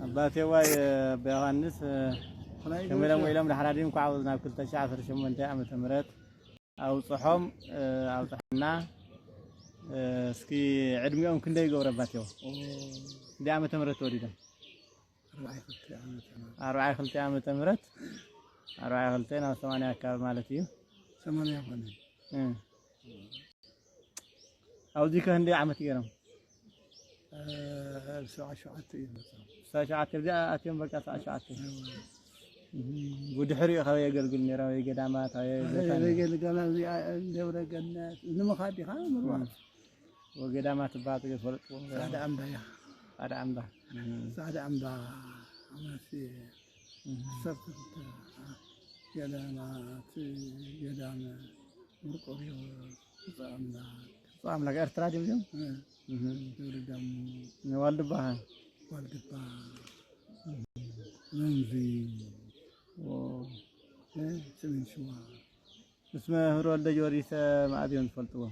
ኣባቴ ዋይ ኣባ ዮሃንስ ከመይ ኢሎም ውዒሎም ደሓር ኣድዮም? እንኳዕ ናብ ክልተ ሽሕ ዓሰርተ ሸሞንተ ዓመተ ምህረት ኣብፅሖም ኣብፅሐና። እስኪ ዕድሚኦም ክንደይ ይገብሩ ኣባቴ? ክንደይ ዓመተ ምህረት ተወሊዶም? ኣርባዓይ ክልተ ዓመተ ምህረት። ኣርባዓይ ክልተ ዓመተ ምህረት ኣርባዓይ ክልተ ናብ ሰማንያ ኣካባቢ ማለት እዩ። ሰማንያ ኮነ። ኣብዚ ከ ክንደይ ዓመት ገይሮም? ሰብዓ ሸውዓተ እዮም መፅኦም። ሰብዓ ሸውዓተ እዚኣ ኣትዮም በቃ ሰብዓ ሸውዓተ። ብድሕሪኡ ካበይ የገልግሉ ነይሮም? ወይ ገዳማት ኣበይ ቦታ ነይሮም? ገዳማት እዚኣ ደብረ ገነት ንምኻድ ዲኻ ምርዋት? ወገዳማት ትበሃል ትፈልጥዎም? ጻዕዳ ኣምባ እያ። ጻዕዳ ኣምባ። ጻዕዳ ኣምባ ማለት ሰብ ክልተ ገዳማት፣ ገዳም መርቆሪዎስ፣ ብፁዕ ኣምላክ። ብፁዕ ኣምላክ ኤርትራ ድዮም እዚኦም? እ፣ እህ። ደብረ ዳሞ። ንዋልድባ ኸ? ዋልድባ። መንዚ። ኦ። እ፣ ሰሜን ሸዋ። ምስ መምህር ወልደ ጊዮርጊስ መኣዝ እዮም ዝፈልጥዎ?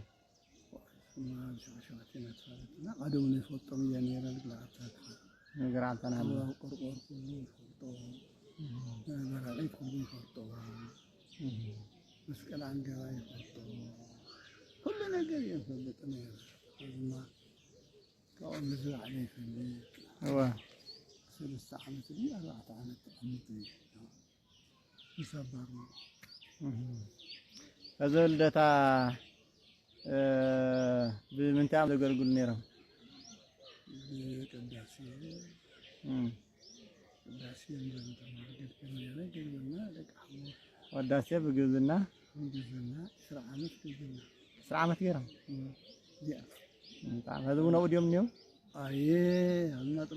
ሸውዓተ ኢና ትፈልጥና፣ ቀደሙ ንፈልጦም እያ ነይራ፣ ንግራት ኣልታና። ንግራት ኣልታና። ኣብ ቆርቆር ኩሉ ይፈልጦ፣ በራቒ ኩሉ ይፈልጦ፣ መስቀል ኣንገባ ይፈልጦ፣ ኩሉ ነገር እየ ዝፈልጥ ነይረ። ድማ ካብኦም ንዝለዓለ ይፈልጥ። እወ። ሰለስተ ዓመት ድዩ ኣርባዕተ ዓመት ተቐሚጡ እዩ። ምስ ኣባሩ። እህ። ከዚ ልደታ፣ እ፣ ብምንታይ እዮም ዘገልግሉ ነይሮም? ብቅዳሴ። እም። ቅዳሴ እንዘንተማርገት ነይረ፣ ገልግልና ደቂ ሓሙር። ቅዳሴ ብግብዝና? ብግብዝና፣ ዕስራ ዓመት ግብዝና። ዕስራ ዓመት ገይሮም? እም። እዚኣ። እም፣ ብጣዕሚ። ከዚ እውን ኣብኡ ድዮም እኒኦም? ኣየ፣ ኣብና ጥረ